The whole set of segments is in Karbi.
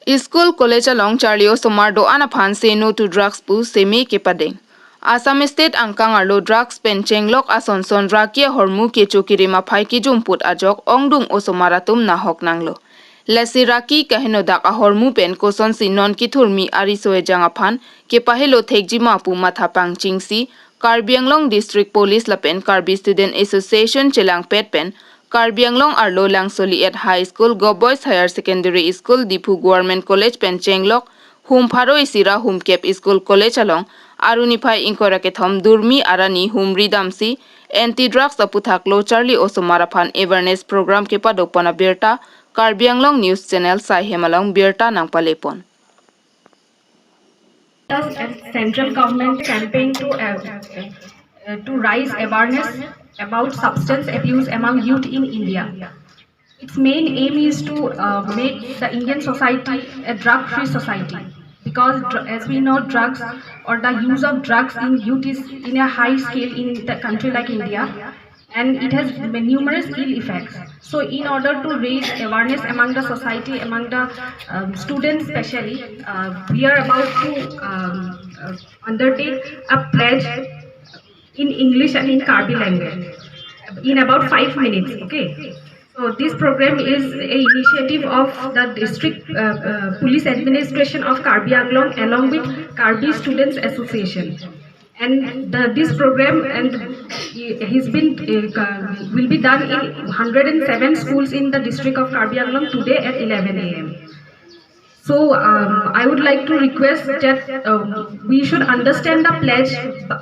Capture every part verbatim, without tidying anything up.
School college along charli osomar do-an aphan say no to drugs pu seme kepadeng. Assam state angkang arlo drugs pen chenglok asonson raki ahormu kecho kirim aphai kejumput ajok ongdung osomar atum nahok nanglo. Lasi raki kahenodak ahormu pen kosonsi non kithurmi ariso ejang aphan kepahelo thekjima pu matha pangchingsi Karbi Anglong District Police lapen Karbi Student Association chelangpet pen Karbi Anglong arlo Langsoli at High School, Govt Boys Higher Secondary School, Diphu Government College pen chenglok hum pharo isi ra hum kep school college along aruni phai ingkoi ra kethom Durmi arni humri damsi anti drugs aputhak lo charli osomar aphan awareness program kepadopon abirta Karbi Anglong News Channel Saihem along birta nangpalepon. Us and central government campaign to uh, uh, to raise awareness about substance abuse among youth in India. Its main aim is to uh, make the Indian society a drug-free society, because dr- as we know, drugs or the use of drugs in youth is in a high scale in the country like India, and it has numerous ill effects. So, in order to raise awareness among the society, among the um, students especially, uh, we are about to um, uh, undertake a pledge in English and in Karbi language in about five minutes. Okay. So this program is a initiative of the district uh, uh, police administration of Karbi Anglong along with Karbi Students Association. And the, this program and he's been uh, will be done in one hundred seven schools in the district of Karbi Anglong today at eleven a m. So um, I would like to request that um, we should understand the pledge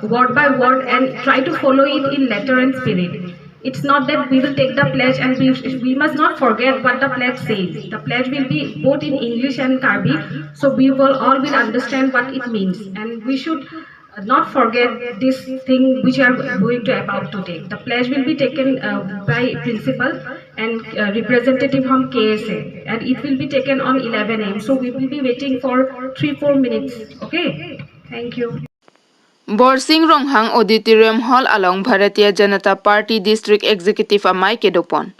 word by word and try to follow it in letter and spirit. It's not that we will take the pledge and we, we must not forget what the pledge says. The pledge will be both in English and Karbi, so we will all will understand what it means, and we should uh, not forget this thing which we are going to about today. The pledge will be taken uh, by principal and uh, representative from K S A, and it will be taken on eleven a m. So we will be waiting for three four minutes. Okay, thank you. Borsing Ronghang Auditorium Hall along Bharatiya Janata Party District Executive amei kedopon.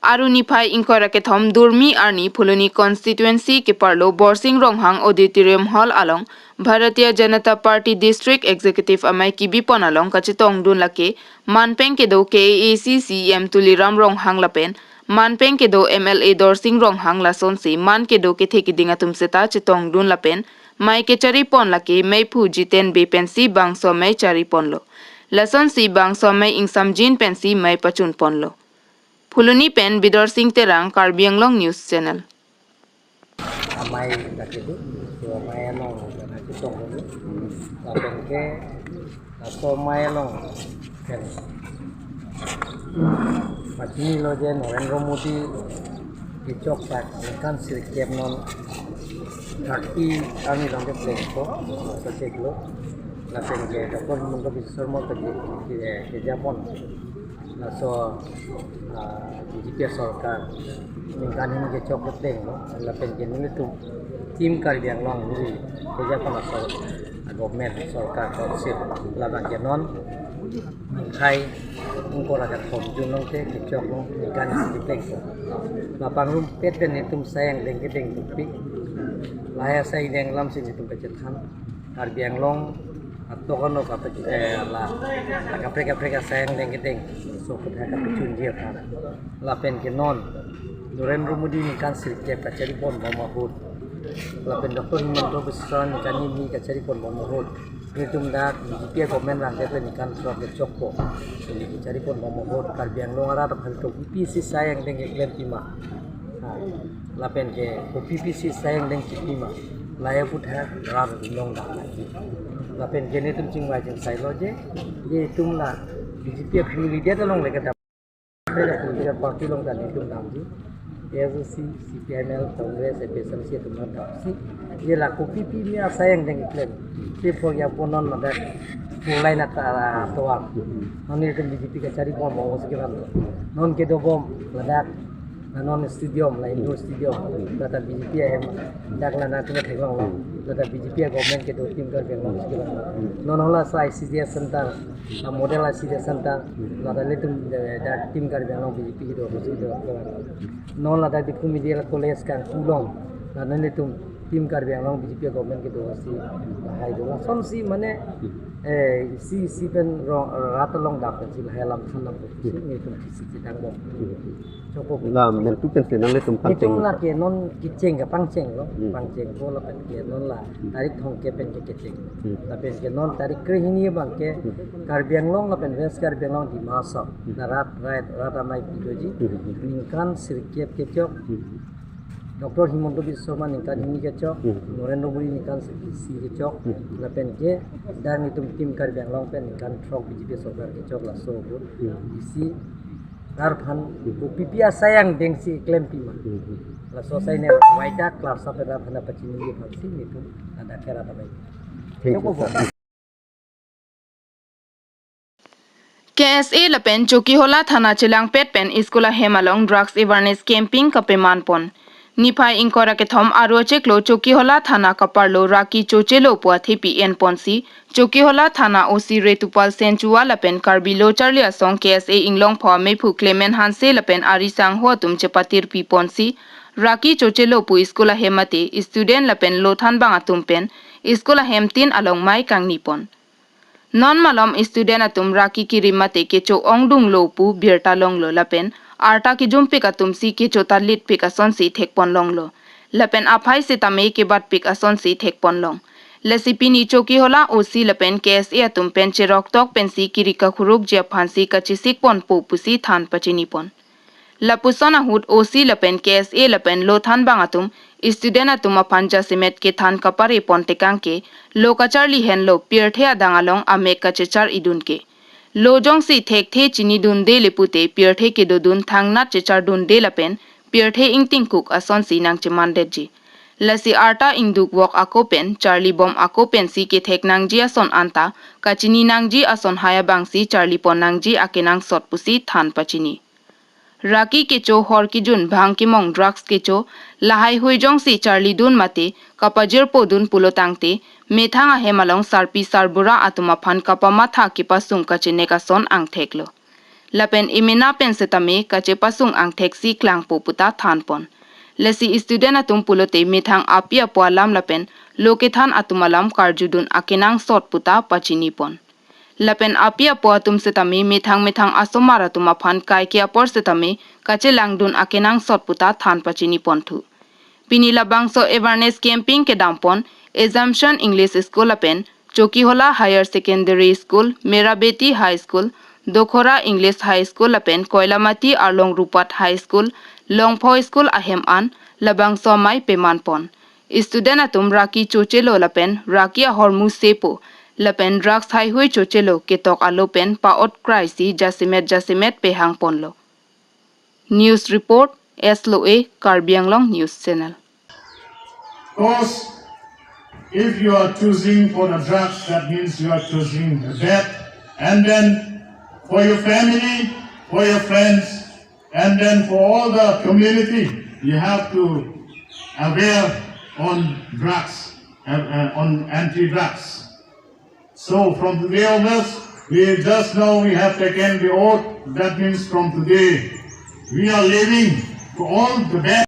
Aruni phai ingkoi ra kethom Durmi arni Phuloni constituency keparlo Borsing Ronghang Auditorium Hall along Bharatiya Janata Party District Executive amei kebipon along kachetongdun lake manpeng kedo K A A C C E M Tuliram Ronghang lapen manpeng kedo M L A Dorsing Ronghang lasonsi man kedo kethe keding atum seta chetongdun lapen mei kecharipon lake meiphu Jiten Bey pensi bangso mei chariponlo. Lasonsi bangso mei ingsamjin pensi mei pachunponlo. Phuloni pen Bidorsing Terang, Karbi Anglong News Channel. Amei lake do, so amei along lake do, lapen ke laso amei along pen pachinilo je Narendra Modi kechok pen ningkan sirkep non thirty arni along keplengpo, so cheklo, lapen ke Doctor Himanta Biswa Sarma ke kejapon. Laso ah, B J P sorkar ningkan hini kechok keplenglo, lapen ke nelitum Team Karbi Anglong neli kejapon laso ah, government sorkar council, lapen ke non ningkai ingkoi ra kethom June along te kechok along ningkan hini keplenglo. Lapangrumpet pen nelitum asai angdeng kedeng tupik, lahai asai angdeng alamsi nelitum kachethan. Karbi Anglong atokan no kape eh, la kaprek kaprek asai angdeng kedeng so kutha kapechunji aphan. Lapen ke non Narendra Modi ningkan sirkep kacharipon bom ahut, lapen Doctor Himanta Biswa ningkan hini kacharipon bom ahut, nelitum dak B J P government rangke pen ningkan srok kechokpo, neli kacharipon bom ahut Karbi Anglong arat aphan kopi pisi asai angdeng keklem pima. Ha, lapen ke kopi pisi asai angdeng kipima, lahai aphuthak rat longdam. Lapen ke nelitum chingvai chingsailo je, je itum la B J P aphu leader along le kedam, political party along ta nelitum damji, A S D C, C P I M L, Congress, A P H L C atum damsi, je la kopi pimi asai angdeng keklem, si pho ya pho non ladak four lane ata tovar, non nelitum B J P kacharipon bom ahut si kevan, non kedobom ladak, la non stadium, la indoor stadium, lata B J P ahem dak la nangtum theklonglo, lata B J P government kedo Team Karbi Anglong si kevan. Non hala so I C D S center, la model I C D S center, lata nelitum eh, dak Team Karbi Anglong B J P kedo si kedo kevan. Non lata Diphu Medical College kangku along, Karena nelitum Team Karbi Anglong B J P government kedo si lahai do. Lasonsi mane, eh, isi isi pen rong, rat along dak pensi lahai alam than nangpo pusi nelitum thisi chedang bom. Chokpo. La mentu pensi nanglitum pangcheng. Nelitum la ke non kecheng ke pangcheng lo, Hmm. pangcheng ko lapen ke non la tarik thomkep pen ke kecheng. Hmm. Lapen ke non tarik krehini abang ke Hmm. Karbi Anglong lapen West Karbi Anglong Dima Hasao. Hmm. La rat, rat, rat amei pi doji. Hmm. Ningkan sirkep kechok. Hmm. Doctor Himanta Biswa Sarma ningkan hini kechok, Hmm. Narendra Modi ningkan isi kechok, Hmm. lapen ke dak nelitum Team Karbi Anglong pen ningkan throk B J P sorkar kechok laso ahut Hmm. isi rat aphan Hmm. pu P P asai angdeng si klempi ma. Hmm. Laso asai ne waida klarsa pen rat aphan pachiniji aphansi nelitum ladak ke rat amei. Thank you, sir. K S A lapen Chokihola thana chelangpet pen school ahem along drugs awareness campaign kapeman pon. Niphai ingkoi ra kethom aro chiklo Chokihola thana kaparlo Raki Chochelo pu athepi en ponsi Chokihola thana O C Retupal Senchua lapen Karbi Lo Charli Asong K S A Inglongpho amephu Clement Hanse lapen ari sangho atum chepatirpi ponsi Raki Chochelo pu school ahem mate student lapen lo thanbang atum pen school ahem tin along mei kangni pon. Non malom student atum Raki kirim mate kecho ongdunglo pu birta longlo lapen arta kijumpik atumsi kecho ta litpik asonsi thekpon longlo. Lapen aphai sitame kebatpik asonsi thekpon long. Lasi pini Chokihola O C lapen K S A atum pen cheroktok pensi kiri kakhurukji aphansi kachesik ponpo pusi than pachini pon. Lapuson ahut O C lapen K S A lapen lo thanbang atum student atum aphan jasemet kethan kapare pon tekang ke lo kacharli henlo pirthe adang along amek kachechar idun ke. Lo jongsi thekthe chinidunde le pute pirthe kedodun thangnat chechardunde lapen pirthe ingtingkuk asonsi nangchemandetji. Lasi arta ingduk vok ako pen charli bom ako pensi kethek nangji ason anta kachini nangji ason hai abangsi charli pon nangji akenangsot pusi than pachini. Raki kecho hor kijun bhang kimong drugs kecho lahai hui jongsi charlidun mate kapajirpodun pulo tangte methang ahem along sarpi sarbura atum aphan kapamatha kepasung kachenek ason angtheklo. Lapen emena pen setame kachepasung angtheksi klangpo puta than pon. Lasi student atum pulote methang api apo alam lapen lo kethan atum alam karjudun akenangsot puta pachini pon. Lapen api apo atum setame methang methang asomar atum aphan kaike apor setame kachelangdun akenangsot puta than pachini ponthu. Pini labangso awareness campaign kedam pon Assumption English School lapen Chokihola Higher Secondary School, Merabeti High School, Dokhora English High School lapen Koilamati Arlong Rupat High School, Longpho School ahem an labangso amei peman pon. Student atum Raki Chochelo lapen Raki ahormu sepo lapen drugs haihui chochelo ketok alo pen pa-ot kraisi jasemet jasemet pehang ponlo. News report, S L O A, Karbi Anglong News Channel. Because if you are choosing for the drugs, that means you are choosing the death. And then for your family, for your friends, and then for all the community, you have to aware on drugs, uh, uh, on anti-drugs. So from today onwards, we just now we have taken the oath. That means from today, we are leaving to all the bad